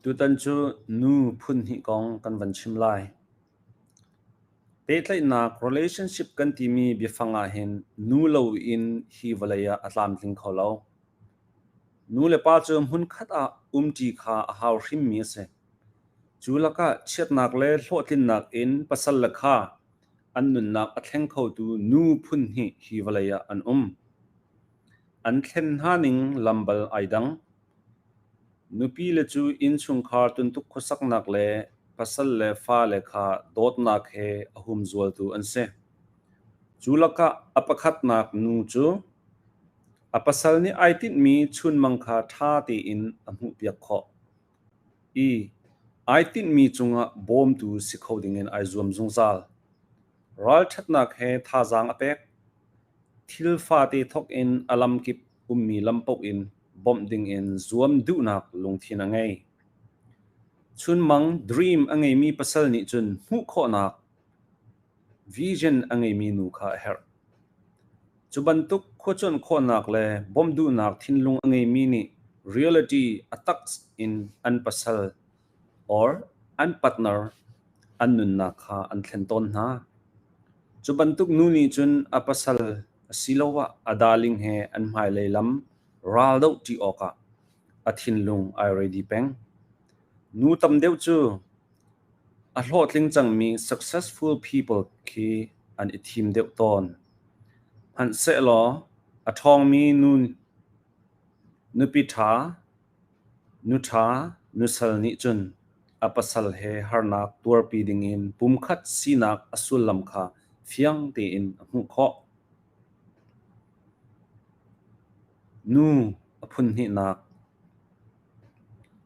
Tutan cu nu phunhnih kong kan van chim lai. Pehtlaihnak relationship kan timi biafang ahhin nu loin hi vawlei ah a tlamtling kho lo. Nu le pa cu hmunkhat ah umṭi kha a hau hrimmi a si. Cu lakah chiatnak le hlawhtlinnak in pasal le kha an nunnak a thleng khotu nu phunhnih hi vawlei ah an um. An thlen hna ning lam bal ai dang. Nupi le cu innchungkhar tuntuk khuasaknak le pasal le fale kha dawtnak he a humzualtu an si. Cu lakah a pakhatnak nu cu a pasal nih ai tinhmi chunmang kha ṭha tein a hmuhpiak khawh i ai tinhmi cungah bawmtu si kho dingin ai zuam zungzal. Ralṭhatnak he thazaang a pek. Thil fate thawk in a lamkip ummi lam paoh in bawmh dingin zuam duhnak lungthin a ngei. Chunmang dream a ngeimi pasal nih cun hmuh khawhnak vision a ngeimi nu kha a herh. Cu bantuk khuacuanh khawhnak le bawmh duhnak thinlung a ngeimi nih reality a tak in an pasal or an partner an nunnak kha an thlen tawn hna. Cu bantuk nu nih cun a pasal asiloah a darling he an hmailei lam ral dohṭi awkah a thinlung ai ready peng. Nu tam deuh cu a hlawhtling cangmi successful people khi an i thim deuh tawn. Hmanhsehlaw a ṭhawngmi nu nupi ṭha, nu ṭha, nusal nih cun a pasal he harnak tuarpi dingin pumkhat sinak a sullam kha fiang tein a hmuh khawh. Nu a phunhnihnak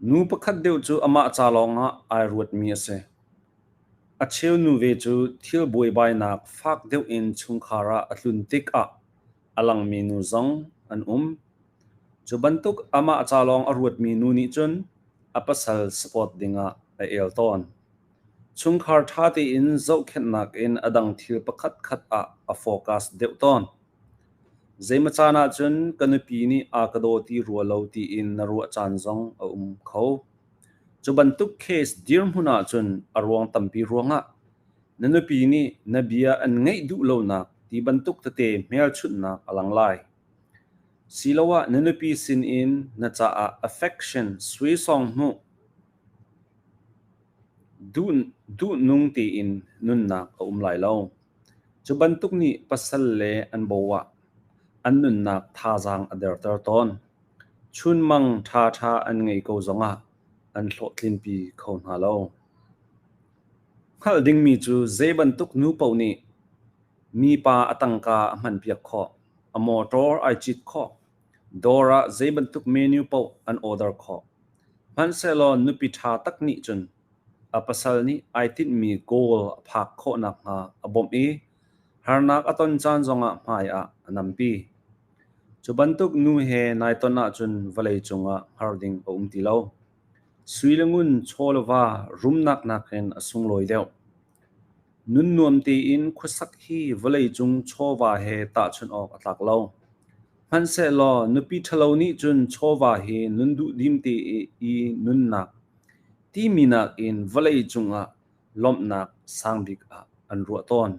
Nu pakhat deuh cu amah ca lawngah ai ruatmi a si. A cheu nu ve cu thil buaibainak fak deuh in chungkhar ah a tlun tikah a langmi nu zong an um. Cu bantuk amah ca lawng a ruatmi nu nih cun a pasal support dingah a el tawn. Chungkhar ṭha tein zohkhenhnak in a dang thil pakhatkhat ah a focus deuh tawn. Zeimaw caan ahcun ka nupi nih a ka daw ti rua lo tiin na ruah caan zong a um kho. Cu bantuk case dirhmun ahcun a ruang tampi ruangah na nupi nih na bia an ngaih duh lonak ti bantuk tete hmelchunhnak a lang lai. Siloah na nupi sinin na caah affection suisawng hmuh duhnung tein nunnak a um lai lo. Cu bantuk nih pasal le an bo ah an nunnak thazaang a derter tawn. Chunmang ṭhaṭha an ngei ko zongah an hlawhtlinpi kho hna lo. Hngalh dingmi cu zei bantuk nu paoh nih mipa a tangka a hmanpiak khawh, a mawṭaw ai cit khawh, dawr ah zei bantuk menu paoh an order khawh. Hmanhsehlaw nupi ṭha tak nih cun a pasal nih ai tinhmi goal a phak khawh nakhnga a bawmh i harnak a ton caan zongah hmai ah a nampi. Cu bantuk nu he nai ton ahcun vawleicung ah hngar ding a um ti lo. Sui le ngun chaw le va rumnak nakin a sunglawi deuh. Nun nuam tein khuasak hi vawleicung chawva he tahchunh awk a tlak lo. Hmanhsehlaw nupi ṭhalo nih cun chawva hi nun duhdim te i nunnak timi nakin vawleicung ah lawmhnak sangbik ah an ruah tawn.